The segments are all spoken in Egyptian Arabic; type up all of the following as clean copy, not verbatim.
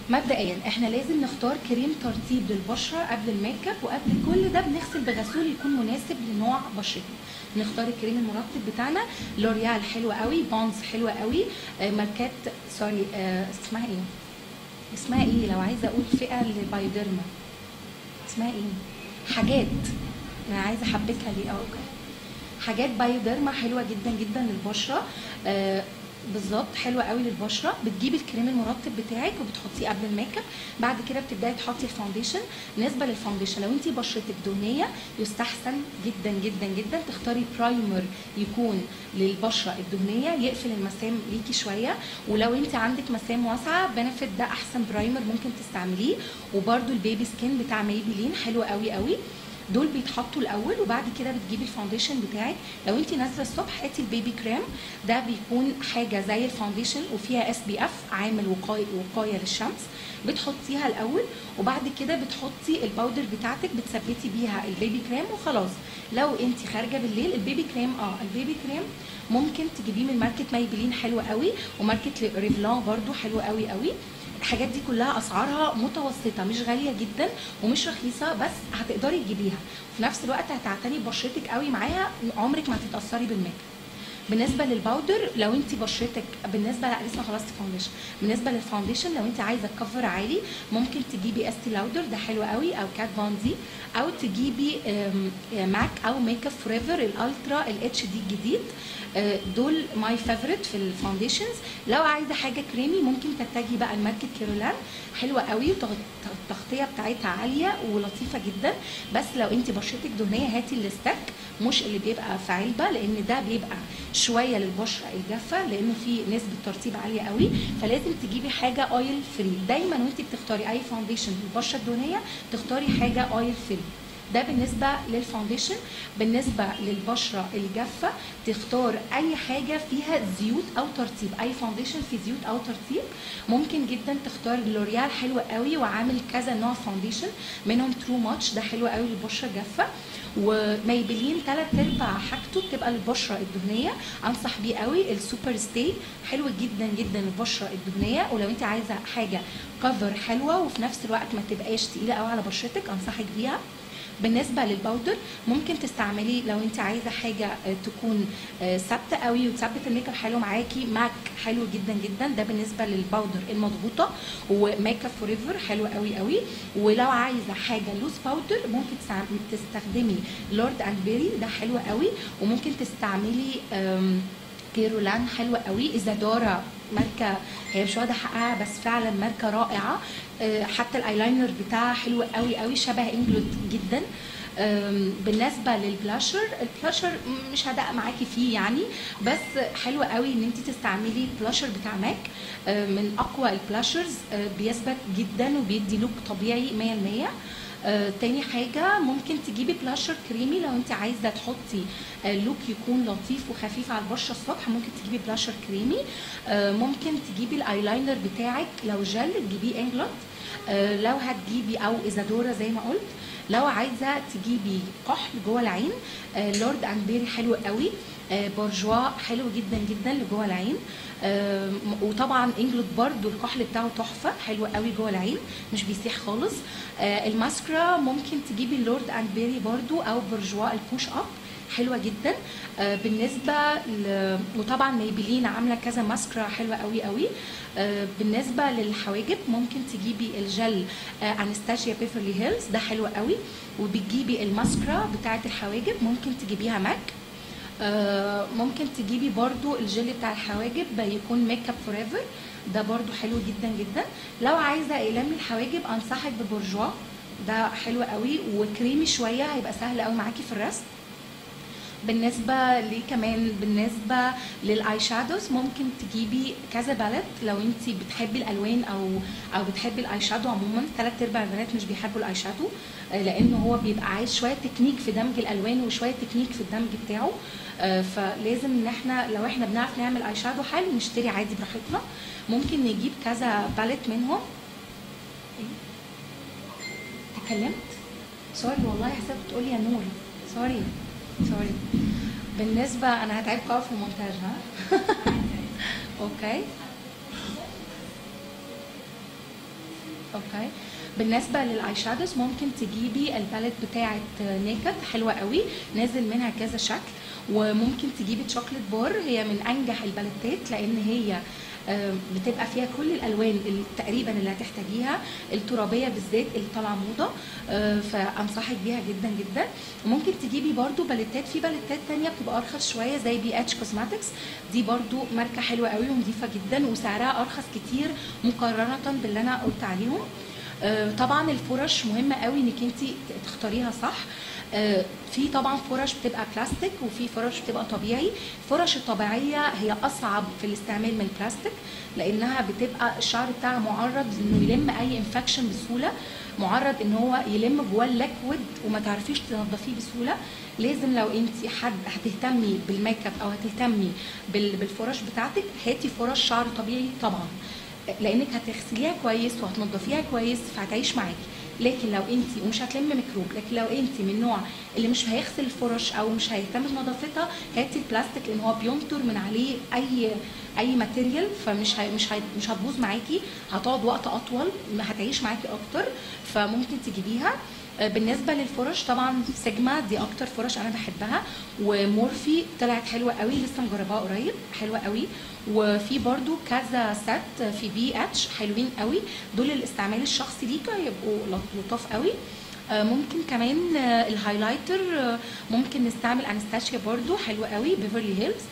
مبدئيا احنا لازم نختار كريم ترطيب للبشره قبل الميك اب، وقبل كل ده بنغسل بغسول يكون مناسب لنوع بشرتنا. نختار الكريم المرطب بتاعنا، لوريال حلوة قوي، بونز حلوة قوي، ماركات sorry اسمها ايه؟ اسمها ايه لو عايزه اقول فئة ل Bioderma اسمها ايه؟ حاجات انا عايزه احبكها ليه. Okay، حاجات Bioderma حلوة جدا جدا للبشره. بالظبط حلوة قوي للبشره. بتجيبي الكريم المرطب بتاعك وبتحطيه قبل الميك اب، بعد كده بتبداي تحطي ال foundation. بالنسبة لل foundation لو انت بشرتك دهنية يستحسن جدا جدا جدا تختاري primer يكون للبشره الدهنية يقفل المسام ليكي شوية، ولو انت عندك مسام واسعة Benefit ده احسن primer ممكن تستعمليه، وبرده ال Baby Skin بتاع Maybelline حلو قوي قوي. دول بيتحطوا الاول، وبعد كده بتجيبي ال foundation بتاعك. لو انت نازله الصبح هاتي ال BB cream، ده بيكون حاجة زي ال foundation وفيها SPF عامل وقاية للشمس، بتحطيها الاول وبعد كده بتحطي ال powder بتاعتك بتثبتي بيها ال BB cream وخلاص. لو انت خارجه بالليل ال BB cream ال BB cream ممكن تجيبيه من ماركة Maybelline حلوة قوي، وماركه Revlon برده حلوة قوي قوي. الحاجات دي كلها اسعارها متوسطه، مش غالية جدا ومش رخيصة، بس هتقدري تجيبيها وفي نفس الوقت هتعتني ببشرتك قوي معاها، عمرك ما هتتاثري بالميك اب. بالنسبة لل powder لو انت بشرتك بالنسبة لا لسه ما خلصت foundation. بالنسبة لل foundation لو انت عايزه cover عالي ممكن تجيبي Estée Lauder ده حلو قوي، او Kat Von D، او تجيبي MAC او Make Up For Ever ال Ultra ال HD الجديد. دول my favorite في ال foundations. لو عايزه حاجة كريمي ممكن تتجهي بقى لماركه Kryolan، حلوة قوي والتغطيه بتاعتها عالية ولطيفة جدا. بس لو انت بشرتك دهنية هاتي ال stick مش اللي بيبقى في علبة، لان ده بيبقى شوية للبشره الجافه لانه فيه نسبه ترطيب عالية قوي، فلازم تجيبي حاجة oil free. دايما وانت بتختاري اي foundation للبشره الدهنية تختاري حاجة oil free. ده بالنسبة لل foundation. بالنسبة للبشره الجافه تختار اي حاجة فيها زيوت او ترطيب، اي foundation فيه زيوت او ترطيب. ممكن جدا تختار L'Oréal حلو قوي وعامل كذا نوع foundation منهم True Match ده حلو قوي للبشره الجافه، و Maybelline 3/4 حاجته بتبقى للبشره الدهنية، انصح بيه قوي. ال Super Stay حلو جدا جدا للبشره الدهنية، ولو انت عايزه حاجة cover حلوة وفي نفس الوقت ما تبقاش تقيلة قوي على بشرتك انصحك بيها. بالنسبة لل powder ممكن تستعملي لو انت عايزه حاجة تكون ثابتة قوي وتثبت الميك اب حلو معاكي، MAC حلو جدا جدا ده بالنسبة لل powder المضغوطه، و Make Up For Ever حلو قوي قوي. ولو عايزه حاجة loose powder ممكن تستخدمي Lord and Berry ده حلو قوي، وممكن تستعملي Kryolan حلوة قوي. Isadora ماركة هي مش واخده حقها بس فعلا ماركة رائعة، حتى الايلاينر بتاعها حلو قوي قوي شبه Inglot جدا. بالنسبة لل blusher، ال blusher مش هدق معاكي فيه يعني، بس حلو قوي ان انت تستعملي البلاشر بتاع MAC، من اقوى ال blushers، بيثبت جدا وبيدي look طبيعي 100%. تاني حاجة ممكن تجيبي بلاشر كريمي لو انت عايزة تحطي look يكون لطيف وخفيف على البشرة الصبح، ممكن تجيبي بلاشر كريمي. ممكن تجيبي الايلاينر بتاعك لو جل تجيبيه Inglot، لو هتجيبي او Isadora زي ما قلت. لو عايزة تجيبي كحل جوه العين Lord and Berry حلو قوي، Bourjois حلو جدا جدا لجوه العين، وطبعا Inglot برضو الكحل بتاعه تحفة حلو قوي جوه العين مش بيسيح خالص. الماسكرا ممكن تجيبي Lord and Berry برضو او Bourjois ال Push Up حلوة جدا. بالنسبة وطبعا Maybelline عامله كذا ماسكرا حلوة قوي قوي. بالنسبة للحواجب ممكن تجيبي الجل Anastasia Beverly Hills ده حلو قوي، وبتجيبي الماسكرا بتاعه الحواجب ممكن تجيبيها MAC. ممكن تجيبي برضو الجل بتاع الحواجب يكون Make Up For Ever ده برضو حلو جدا جدا. لو عايزه اقلام الحواجب انصحك ب Bourjois ده حلو قوي وكريمي شوية هيبقى سهل قوي معاكي في الرسم. بالنسبة ليه كمان بالنسبة لل eye shadows ممكن تجيبي كذا palette لو انت بتحبي الالوان او بتحبي ال eye shadow عموما. 3/4 البنات مش بيحبوا ال eye shadow لان هو بيبقى عايز شوية تكنيك في دمج الالوان وشوية تكنيك في الدمج بتاعه، فلازم ان احنا لو احنا بنعرف نعمل eye shadow حلو نشتري عادي براحتنا. ممكن نجيب كذا palette منهم. تكلمت sorry والله حسيت بتقولي يا نور، sorry sorry. بالنسبة انا هتعبكم قوي في المونتاج ها okay. okay. بالنسبة لل eye shadows ممكن تجيبي ال palette بتاعه Naked، حلوة قوي، نازل منها كذا شكل. وممكن تجيبي Chocolate Bar، هي من انجح ال palette ات لان هي بتبقى فيها كل الالوان تقريبا اللي هتحتاجيها، الترابيه بالذات اللي طالعه موضة، فانصحك بيها جدا جدا. وممكن تجيبي برده palette ات، في palette ات ثانية بتبقى ارخص شوية زي BH Cosmetics، دي برده ماركة حلوة قوي ونظيفه جدا وسعرها ارخص كتير مقارنة باللي انا قلت عليهم. طبعا الفرش مهمة قوي انك انت تختاريها صح. في طبعا فرش بتبقى بلاستيك وفي فرش بتبقى طبيعي. الفرش الطبيعية هي اصعب في الاستعمال من البلاستيك لانها بتبقى الشعر بتاعها معرض انه يلم اي infection بسهولة، معرض ان هو يلم جواه ال liquid وما تعرفيش تنظفيه بسهولة. لازم لو انت حد هتهتمي بالميك اب او هتهتمي بالفرش بتاعتك، هاتي فرش شعر طبيعي طبعا، لانك هتغسليها كويس وهتنضفيها كويس فهتعيش معاكي. لكن لو انت ومش هتلم ميكروب، لكن لو انت من النوع اللي مش هيغسل الفرش او مش هيهتم بنظافتها، هاتي البلاستيك لان هو بينطر من عليه اي material، فمش هي مش هي مش هتبوظ معاكي، هتقعد وقت اطول، هتعيش معاكي اكتر، فممكن تجيبيها. بالنسبة للفرش طبعا سيجما دي اكتر فرش انا بحبها، و Morphe طلعت حلوة قوي، لسه مجرباها قريب، حلوة قوي. وفي برضو كذا set في BH حلوين قوي، دول الاستعمال الشخصي ليكوا هيبقوا لطاف قوي. ممكن كمان ال highlighter، ممكن نستعمل انستاشيا برضو حلوة قوي، Beverly Hills.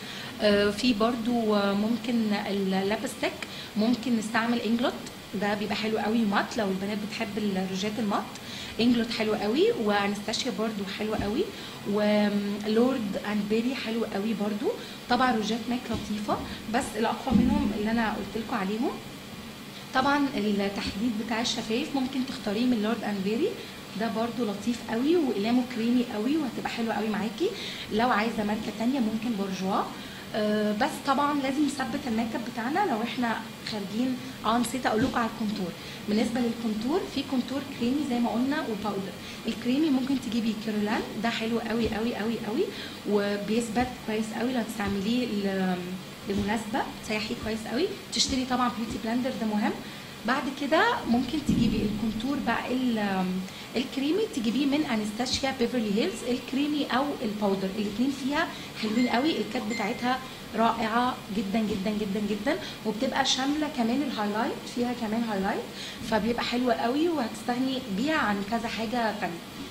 في برضو ممكن ال lipstick، ممكن نستعمل Inglot، ده بيبقى حلو قوي matte لو البنات بتحب الروجات ال matte، Inglot حلو قوي، وانستاشيا برضو حلو قوي، و Lord and Berry حلو قوي برضو. طبعا روجات MAC لطيفة، بس الاقوى منهم اللي انا قلت لكم عليهم. طبعا التحديد بتاع الشفايف ممكن تختاريه من Lord and Berry، ده برضو لطيف قوي وقلامه كريمي قوي وهتبقى حلوة قوي معاكي. لو عايزه ماركة ثانية ممكن Bourjois. بس طبعا لازم نثبت الميك اب بتاعنا لو احنا خارجين. نسيت اقول لكم على ال contour. بالنسبة لل contour، في contour كريمي زي ما قلنا و powder. الكريمي ممكن تجيبي Kryolan، ده حلو قوي قوي قوي قوي وبيثبت كويس قوي لو تستعمليه لمناسبة، تسيحيه كويس قوي. تشتري طبعا beauty blender، ده مهم. بعد كده ممكن تجيبي ال contour بقى الكريمي، تجيبيه من Anastasia Beverly Hills، الكريمي او ال powder، الاثنين فيها حلوين قوي. ال kit بتاعتها رائعة جدا جدا جدا جدا، وبتبقى شاملة كمان ال highlight، فيها كمان highlight، فبيبقى حلو قوي وهتستغني بيها عن كذا حاجة ثانية.